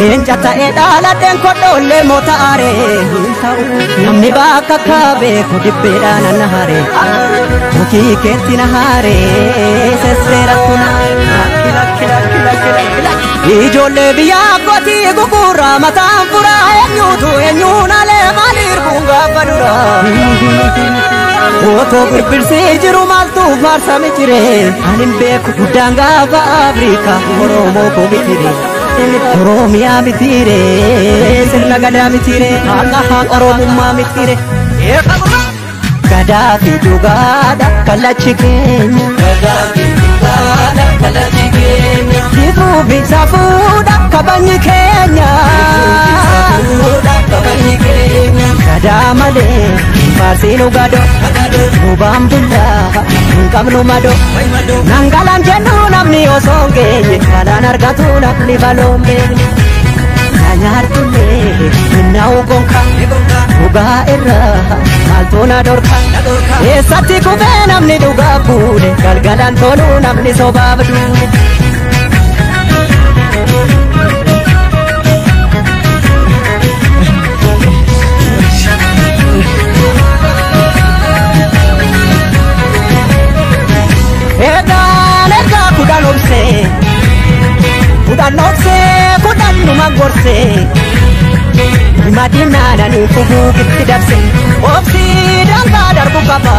Leenca ta'ee dhaaladheen kodhoollee moota aaree namni bakka kaabee kudibbeedhaan na haaree mukii keetti na haaree sesseera kuna ijoollee biyyaa kootii gugurraa mataan furaa eenyuutu eenyuun alee maaliif kun gaafa duraa. Otoo birbirsee jiru maaltu faarsame jiree ani hin beeku guddaan gaafa Afrikaa Oromoo koo bitire Oromiyaa bitire sirna gadaa bitire haqa Oromummaa bitire gadaa fi dhugaadha kallachi keenya gadaa fi dhugaadha kallachi keenya jiruu fi safuudha kabajni keenya safuudha kabajni keenya gadaa malee faarsiin ugadoo gubaan bullaa hin qabnu madoo nangalaan jennu namni osoo hin geenye balaan argatu namni baloon beekne na nyaadhullee minnaa'u gonka dhugaa irraa maaltu na dhorka eessatti kufee namni dhugaa fuudhe galgalaan toluu namni sobaaf duune. Kudhan obsee kudhan numa gorsee madinaananii fuguugitti dabse obsii dangaa darbu qaba.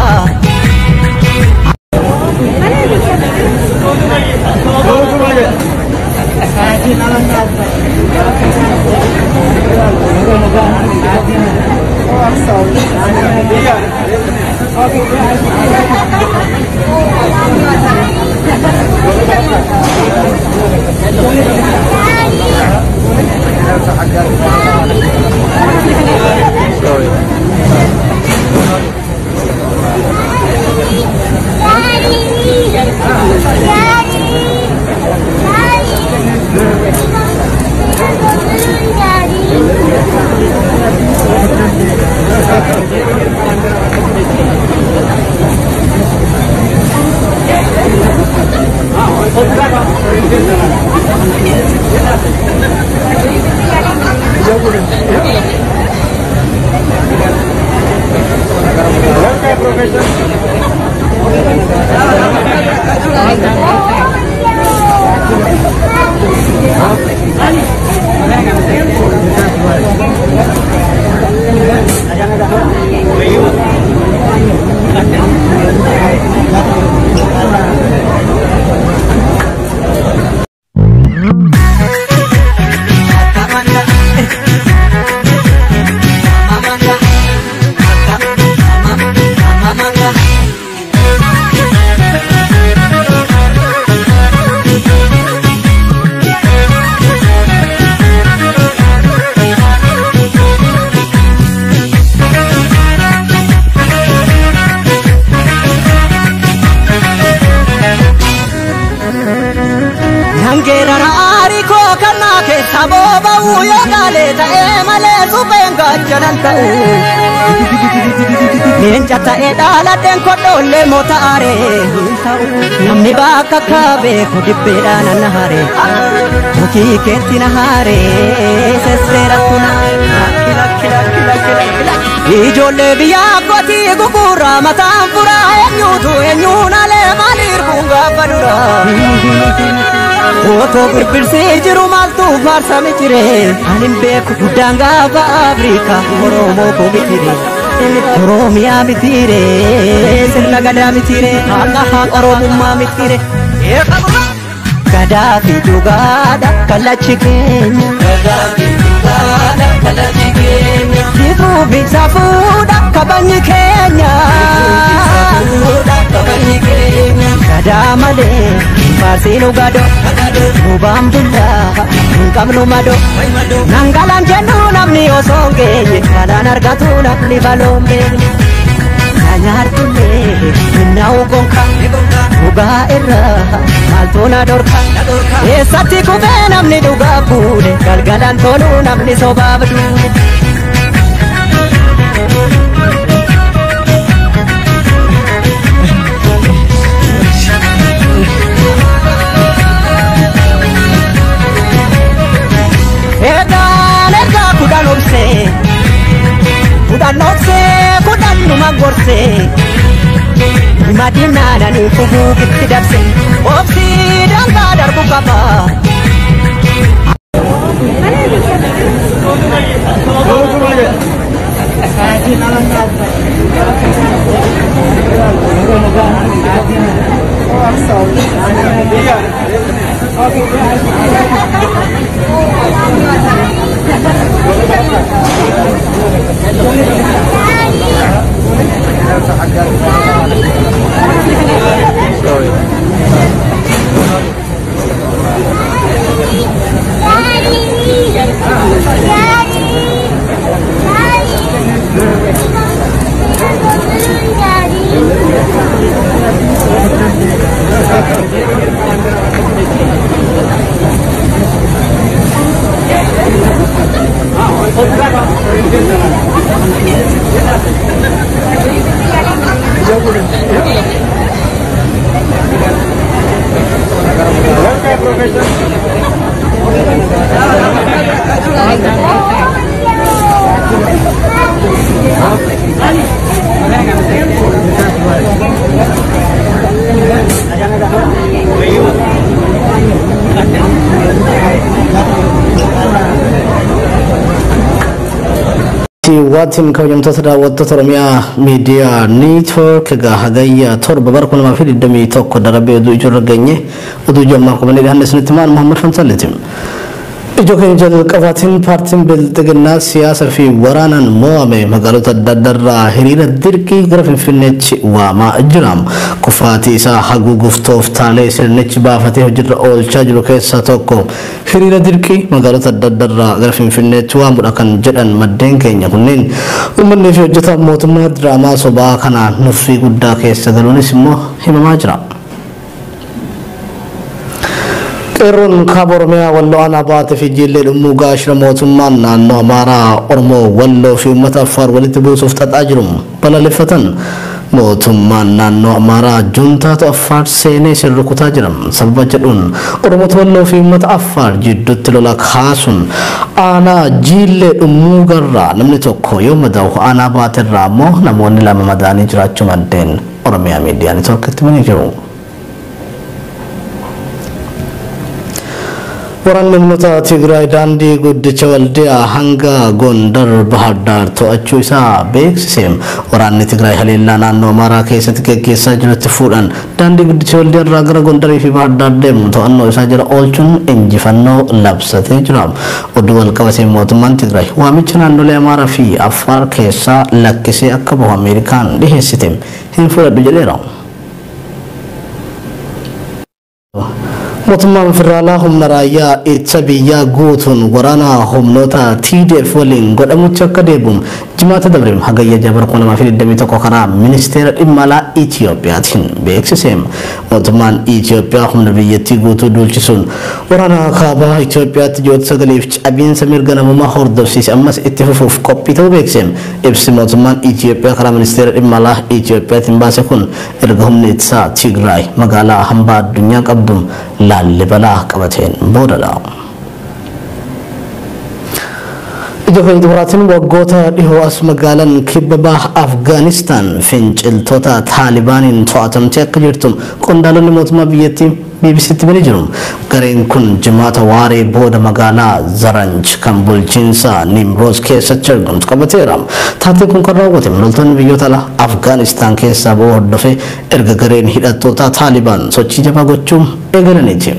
Leenca ta'ee dhaaladheen kodhoollee moota aaree namni bakka kaabee kudibbeedhaan na haaree mukii keetti na haaree sesseera kuna ijoollee biyyaa kootii gugurraa mataan furaa eenyuutu eenyuun alee maaliif kun gaafa duraa. Otoo birbirsee jiru maaltu faarsame jiree ani hin beeku guddaan gaafa Afrikaa Oromoo koo bitire Oromiyaa bitire sirna gadaa bitire haqa Oromummaa bitire gadaa fi dhugaadha kallachi keenya gadaa fi dhugaadha kallachi keenya jiruu fi safuudha kabajni keenya. Gadaa malee faarsiinu gadoo gubaan bullaa hin qabnu madoo nangalaan jennu namni osoo hin geenye kanaan argatu namni baloon beekne na nyaadhullee minnaa'u gonka dhugaa irraa maaltu na dhorka eessatti kufee namni dhugaa fuudhe galgalaan toluu namni sobaaf duule. Ergaan ergaa kudhan obsee kudhan obsee kudhan numa gorsee madinaananii fuguugitti dabse obsii dangaa darbu qaba. Waatiin kabajamtoota daawwattoota Oromiyaa Miidiyaa Neetwoork egaa hagayya 7 bara 2021 darabee oduu ijoorra geenye oduu ijoo ammaa qabannee dhiyaanne isinitti maan Muhammad Fansalleeti. Ijoo keenya jalqabaatiin paartiin Bilxiginnaa siyaasa fi waraanaan mo'ame magaalota adda addaarraa hiriira dirqii gara Finfinneetti waamaa jira. Kufaatii isaa haguuguuf tooftaalee sirnichi baafatee hojiirra oolchaa jiru keessaa tokko hiriira dirqii magaalota adda addaarraa gara Finfinneetti waamudha kan jedhan maddeen keenya kunneen uummanni fi hojjetaan mootummaa diraamaa sobaa kanaan nuffii guddaa keessa galuunis immoo himamaa jira. Qeerroon kaaba Oromiyaa Walloo aanaa baatee fi Jiillee Dhummuugaa gaashira mootummaan naannoo Amaaraa Oromoo Walloo fi uummata Affaar walitti buusuuf xaxaa jiru balaaleffatan. Mootummaan naannoo Amaaraa juntaatu Affaar seenee isin rukutaa jira. Sababa jedhuun Oromoota Walloo fi uummata Affaar jidduutti lola kaasuun aanaa Jiillee Dhummuugarraa namni tokko yoo madaa'u aanaa baaterraa immoo namoonni lama madaa'anii jiraachuu maddeen Oromiyaa Miidiyaa Neetwoorkitti himanii jiru. Waraanni humnoota Tigraay daandii guddicha Waldiyaa hanga Gondar Bahar Daar to'achuu isaa beeksise. Waraanni Tigraay haleellaa naannoo Amaaraa keessatti gaggeessaa jirutti fuudhan daandii guddicha Waldiyaa irraa gara Gondarii fi Bahar Daar deemu to'annoo isaa jala oolchuun injifannoo labsatee jira. Oduu walqabatee mootummaan Tigraay waamicha naannolee Amaaraa fi Affaar keessaa lakkisee akka bahu Ameerikaan dhiheessite hin fudhadhu jedheera. Mootummaan federaalaa humna raayyaa ittisa biyyaa guutuun waraana humnoota TDF waliin godhamutti akka deebi'u jimaata dabre hagayya 6 2021 karaa ministeera dhimma alaa Itiyoophiyaatiin beeksise. Mootummaan Itiyoophiyaa humna biyyattii guutuu duulchisuun waraana kaabaa Itiyoophiyaatti ji'oota 9 cabiinsa mirga namummaa hordofsiise ammas itti fufuuf qophii ta'uu beeksise. Ibsi mootummaan Itiyoophiyaa karaa ministeera dhimma alaa Itiyoophiyaatiin baase kun erga humni ittisaa Tigraay magaalaa hambaa addunyaa qabdu Laalibalaa qabateen boodadha. Ija keenya xumuraatiin waggoota dhihoo as magaalaan kibba baha Afgaanistaan finciltoota Taalibaaniin to'atamtee akka jirtu qondaalonni mootummaa biyyattii BBCtti himanii jiru. Gareen kun jimaata waaree booda magaalaa Zaranj kan bulchiinsa Nimroos keessatti argamtu qabateera. Taateen kun kan raawwate loltoonni biyyoota alaa Afgaanistaan keessaa ba'uu hordofee erga gareen hidhattoota Taalibaan sochii jabaa gochuu eegalaniiti.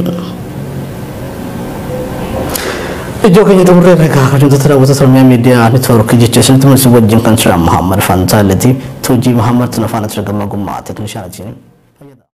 Ijoo keenya xumurree egaa kabajamtoota daawwattoota Oromiyaa Miidiyaa Neetwoork jecha isinitti mul'isu wajjin kan turan Muhammad Fantaaleeti. Tuujii Muhammad Tunafaana ture gama gummaa teeknishaanatiin.